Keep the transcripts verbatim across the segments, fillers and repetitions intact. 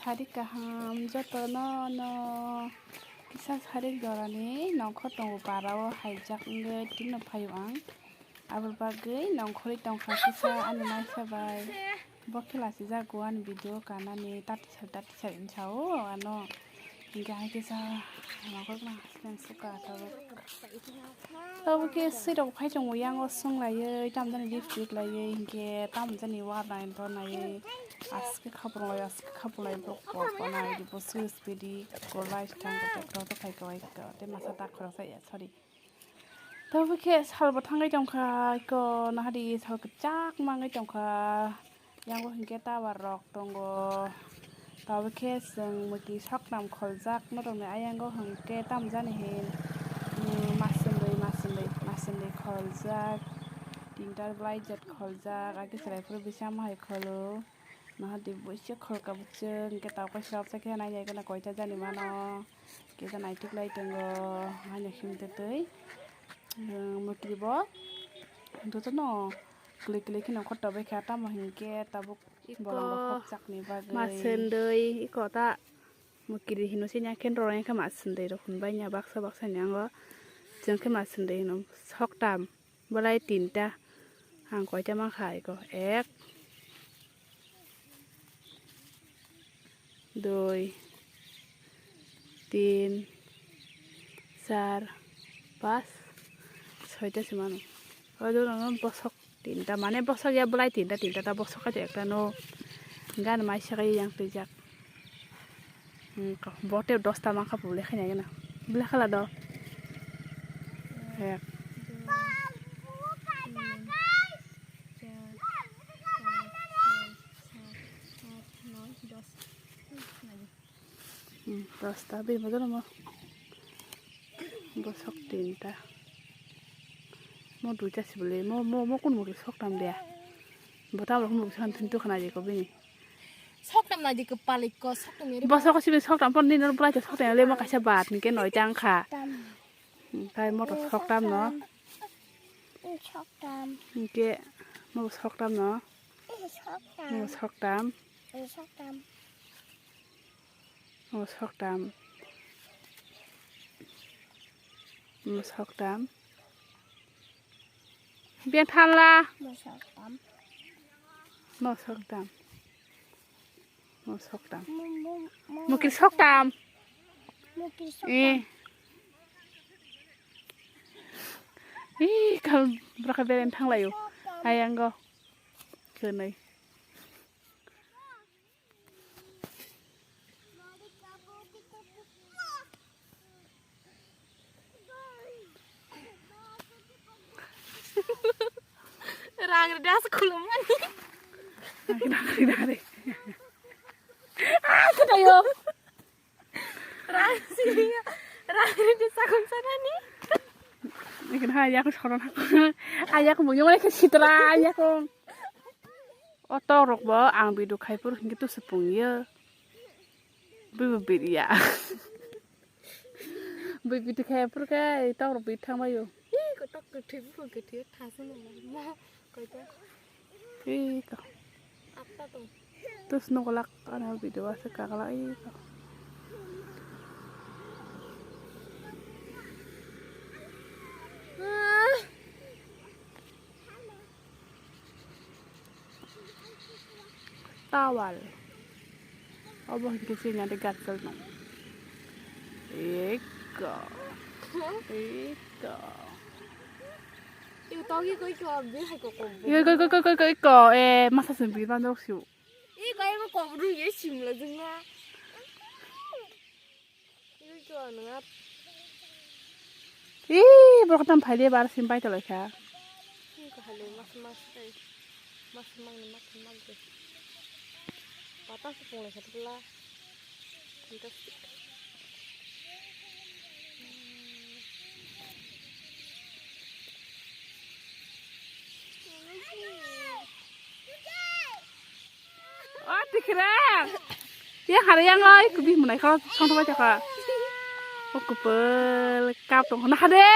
Sari kaham jotono no kisa sari jorani nongkhor tongo parao haijak wngwi tino phaio ang. Aboni bagwi nongkhorwi tongkha kisa ani naisa bai. Bo khe lachijago ani video kanani tati sar tati sar hinwi sao ano. Hinkhe hai kisa nongkhor ma. Tabuk. Tabuk khe swi rok phai tongo yango song laiwi, tamo jani lipstick laiwi, hinkhe tamo jani warna to naiwi. Aske khapung lai, aske khapung lai borok bo, bo naiwi bo swi speedy ko lai thang ko to to khai ko ai ko te masa ta khorok sa ya, sorry. Tabuk khe sal bo thangwi tongkha ko nahadi sal kwchak mangwi tongkha. Yango hinkhe tower rok tongo. Tabuk khe chwng mwtwi soktam kholjak norokni ayango hinkhe tamo jani hin, mm, masindwi, masindwi, masindwi kholjak. Tinta bwlai jat kholjak. Age chwrai phuru bisingma hai kholo. Nahadi buisa kholka buchung hinkhe tabuk khe srapsa khe nai nai gana koita jani mano. Kisa naituk lai tongo. Haino himtwi twi. Mwtwi bo. Jotono. Kwlwi kwlwi kheno khorto bai kha, tamo hinkhe tabuk iko borok rok khopjakni bagwi. Masendoi, iko ta mukiri hino sini akhe rwrwng khe masendoi rok hwnbai nya baksa baksa ni ango. Chwng khe masendoi hino soktam, bolai tinta. Ang koita mankha iko, ek, dui, tin, char, pas, soita se mano. Abo dwrano bosok tinta, mane bosok ya bolai tinta, tinta ta bosok kha ekta no. Gan mai sakai yang twijak. Hmm, ko, bote dosta mankha pule khanya gana. Bla khala do. Ek. Hmm, dosta bini bodol mo. Bosok tinta. Mo duita se bole. Mo, mo, mo kun mo soktam dia. Bota mo kun mo san tin tu khana je ko bini. Soktam na je ko palik ko soktam yari. Bosok ko sibi soktam pon ni no pulai soktam le mo kaisa bat ni ke noi tang kha. Khai mo to soktam no. Soktam. Ke mo soktam no. Soktam. Mo soktam. Soktam. Mo soktam. Mo soktam. Biang thanla. Mo soktam. Mo soktam. Mo soktam. Mo, mo, mo. Mukir soktam. Mukir soktam. Eh. Ih, kal beraka beren thanglayo. Soktam. Ayango. Khenai. Rang rida sekolomani. Rang rida re. Ah, kena yo. Rang sini. Rang rida sakon sana ni. Ikan hai aku soron aku. Ayak mau nyamai ke sitra ayak. O tok rok bo ang video khai phuru hinkhe to se pung yo. Bui bo biriya. Bui video khai phuru khe tok rok biri thang bai o. Ih, ko tok kwthwi buphang kwthwi thasu nang ma koita. Ih, ko. Atta tong. Tus no kolak ana video ase kakala ih, ko. Ah. Towel. Obo hinkhe chini ante gatkel no. Eko. Eko. Eko, eko, eko, eko, eko. Eko, eko, eko, eko, eko. Eh, masa sempit bandok siu. Eko, eko, kok ru ye simla jengna. Ih, borok tam phaide bar sim pai tolai kha. O tikra. Ya hari yang oi kubi munai kho song thok thok. O kupel kap tong na hade.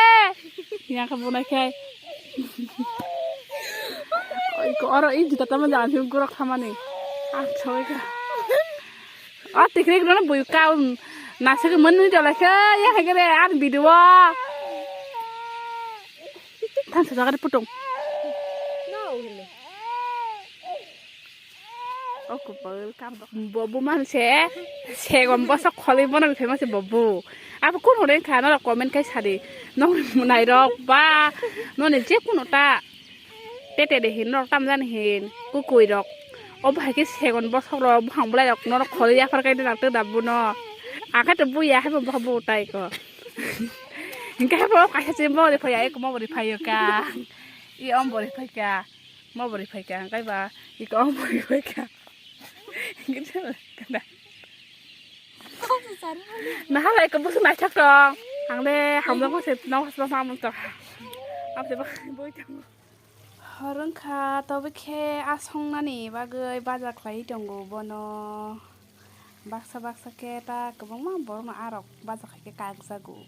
Yang khe munai khai. Oi ko oro i juta tamo jan sing gurok thamani. Ah, soi ka. O tikrik no buyu ka, um, nasik mani dole khe, ya khe re, ar video. Than sa jagari putung. O kubal kam dok. Bobu man se, segon bosok kholi bono bifai ma se bobu. Abo kun hore kha, norok comment khai sadi. Nong nairok ba, noni je kuno ta. Tete de hin norok tam jani hin, kukui rok. O bahai khe segon bosok rok, buphang bolai rok, norok kholi yaphar kai de nak te da buno. Akhe to buya hai bo bo tai ko. Hinkhe bo kaisa se bo de phaya, ek mo bo de phayo ka. I om bo de phai ka. Mo bwrwi phai kha, hwnkhe ba iko ang bwrwi phai kha. Hwnkhe kada. Nahalai ko busu naithok tong. Ang le hamjak mo se nok hasba samung tong. Ang se bwrwi tong. Hor wngkha, tobe khe asongnani bagwi baja khlai tongo bono. Baksa baksa khe ta kwbangma borokno arok baja khai khe kakjago.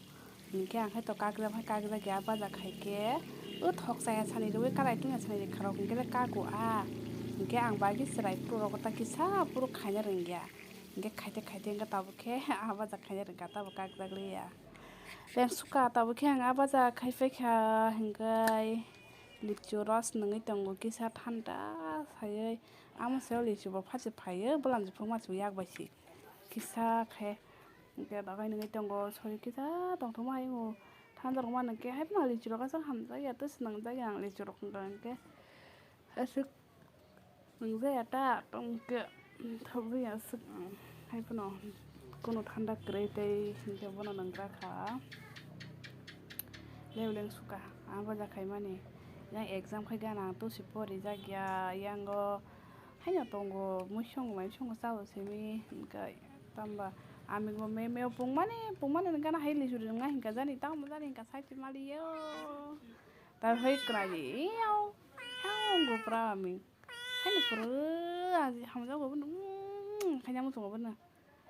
Hinkhe ang khe to kakjak hai kakjak ya baja khai khe o thok chaya sani rwui kalai tungya sani rikha rok hinkhe le kago a. Hinkhe ang bai khe chwrai phuru rogo ta kisa phuru khaina rwngya. Hinkhe khaite khaite hinkhe tabuk khe a baja khaina rwngkha tabuk kakjak liya. Tei suka tabuk khe ang a baja khai paikha hinkhe lichu ros nungui tongo kisa thanda sayui. Amo se o lichu bo phachi phaiyo bwlam jiphung machu yak bai si kisa khe. Hinkhe dogai nungui tongo sori kisa tongthokma hai o thansa rok mano khe hai phano lichurok aswk hamjakya tei swnamjakya ang lichurok wngkha hinkhe aswk nungjaya ta tongkhe thokjakya aswk ang hai phano kunu thanda kwrwi tei hinkhe bono nungjakha leuleng suka ang baja khaimani yang exam khai gana ang tosi porijakya yango. Haino tongo, muisongo, muisongo chao simi, hinkhe tamba amingbo meme o pungmani, pungmani gana hai lichuri rwngna hinkha jani, tamo jani hinkha site maliyo. Ta hai kwrwi, iyao, iyao, go pra aming. Haino pura, aji hamjago bono, mm, khaina muchungo bono.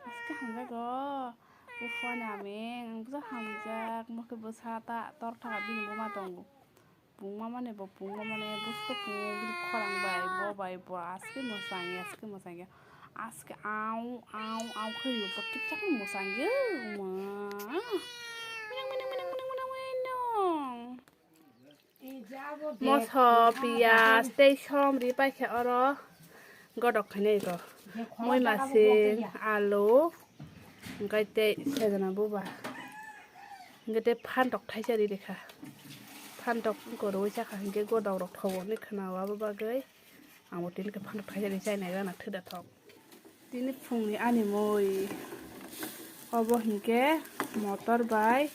Aske hamjago, ufuani aming, ang bwsa hamjak, mokhe bwsa ta, tor thaka bini buma tongo. Pungma mane bo pungma mane busko pungo bini khorang bai bo bai bo aske mwsang ya aske mwsang ya aske au au au khe yo bo kipchak mwsang ya ma. Minang minang minang minang minang minang. Moso piyaj tei som ri paikha oro. Godok khainai ko. Moi masing, alu, hingkai tei sejana buba. Hingkai tei phantok thaisa ri rikha. Phantok wngkha rwi chakha hingke godok rok thogo hinwi khwna o abo bagwi. Ang bo tini khe phantok thaisa ri chainai gana thwi da thok. Tini phungni ani mui. Obo hingke motor bai.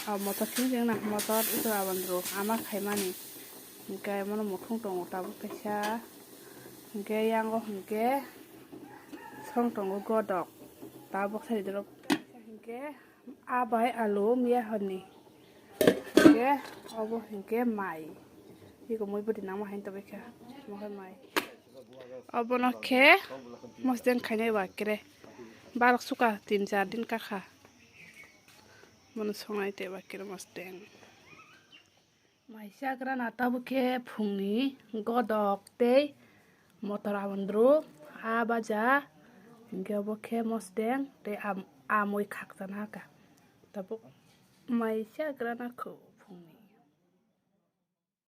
O motor sini sini na motor ito abandro ama khaimani. Hingke mono muthung tongo tabuk kaisa. Hingke yango hingke song tongo godok. Tabuk sari doro hingke abai alu miya honni. Hingke obo hingke mai. Iko mui bwtwi nangma haino tongwi kha. Omo hai mai. Obono khe mosdeng khainai ba kre. Barok suka tin char din kakha. Mono songnai tei ba kre mosdeng. Mai chagra na tabuk khe phungni godok tei motor abondro a baja. Hingke obo khe mosdeng tei a, a mui khakchana haka. Tabuk mai chagra na kho.